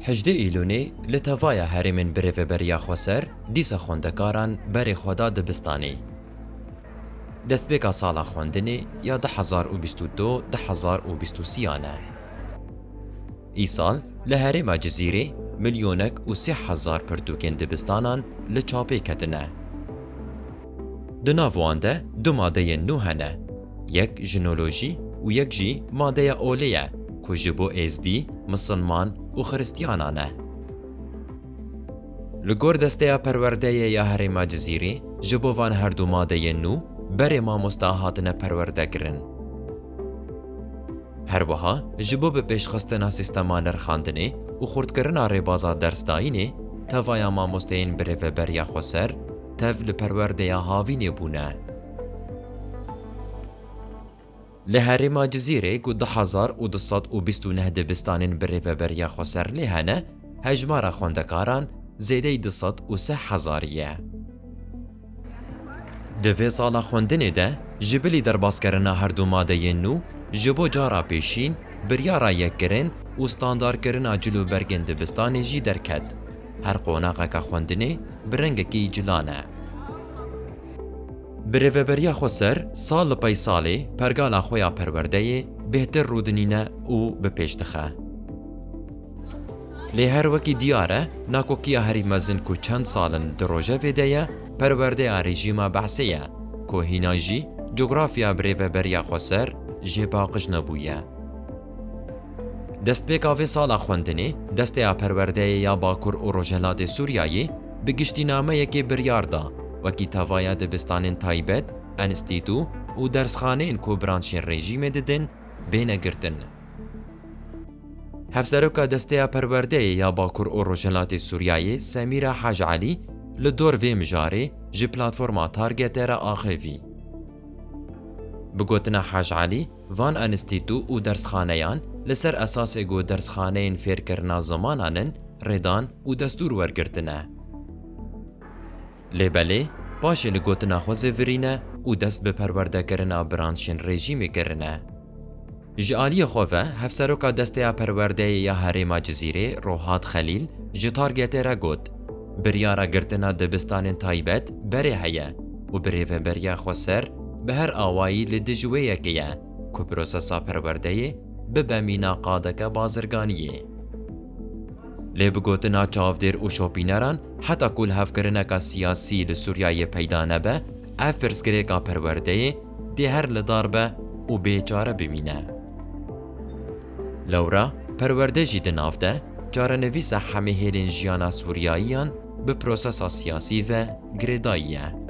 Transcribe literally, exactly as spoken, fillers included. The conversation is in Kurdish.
Hejdê Îlûnê li tevaya herêmên birêveberiya xweser dîsa xwendekaran berê xwe da dibistanê. Destpêka sala xwendinê ya du hezar û bîst û du du hezar û bîst û sêyan e. Îsal li herêma Cizîrê milyonek û sê hezar pirtûkên dibistanan li çapê ketine. Di nav wan de du madeyên nû hene, yek jinolojî û yek jî madeya olê ye ku ji bo êzdî, misilman û xiristiyanan e. Li gor Desteya Perwerdeyê ya Herêma Cizîrê, ji bo van her du madeyên nû berê mamosta hatine perwerdekirin. Her wiha ji bo bi pêşxistina sîstema nirxandinê û xurtkirina rêbaza dersdayînê, tevaya mamosteyên birêveberiya xweser tev li perwerdeya havînê bûne. Li herêma Cizîrê ku du hezar û du sed û bîst û neh dibistanên birêveberiya xweser lê hene, hejmara xwendekaran zêdeyî du sed û sê hezarî ye. Di vê sala xwendinê de ji bilî derbaskerina her du madeyên nû, ji bo cara pêşîn biryara yekkirin û standardkirina cil û bergên dibistanê jî derket. Her qonaxeke xwendinê bi rengekî cilan e. Birêveberiya xweser sal li pey salê pergala xwe ya perwerdeyê bêhtir rûdinîne û bi pêş dixe. Lê her wekî diyar e, nakokiya herî mezin ku çend sal in di rojevê de ye, perwerdeya rejîma Behsê ye, ku hîna jî cografya birêveberiya xweser jê paqij nebûye. Destpêka vê sala xwendinê, Desteya Perwerdeyê ya Bakur û Rojhilatê Sûriyeyê bi giştînameyekê biryar da, wekî tevaya dibistanên taybet, enstîtû û dersxaneyên ku branşên rejîmê didin, bêne girtin. Hevseroka Desteya Perwerdeyê ya Bakur û Rojhilatê Sûriyeyê Semîra Haj Elî li dor vê mijarê ji platforma Target'ê re axivî. Bi gotina Haj Elî, van enstîtû û dersxaneyan li ser esasê ku dersxaneyên fêrkirina zimanan in, rêdan û destûr wergirtine. Lê belê, paşê li gotina xwe zivirîne û dest bi perwerdekirina branşên rejîmê kirine. Ji aliyê xwe ve, Hevseroka Desteya Perwerdeyê ya Herêma Cizîrê Rohat Xelîl ji Target'ê re got, biryara girtina dibistanên taybet berê heye û birêveberiya xweser bi her awayî li dij wê yekê ye ku prosesa perwerdeyê bibe mîna qadeke bazirganiyê. Lê bi gotina çavdêr û şopîneran, heta ku lihevkirineka siyasî li Sûriyeyê peyda nebe, ev pirsgirêka perwerdeyê dê her li dar be û bê çare bimîne. Lewra perwerde jî di nav de çarenivîsa hemî hêlên jiyana Sûriyayiyan bi prosesa siyasî ve girêdayî ye.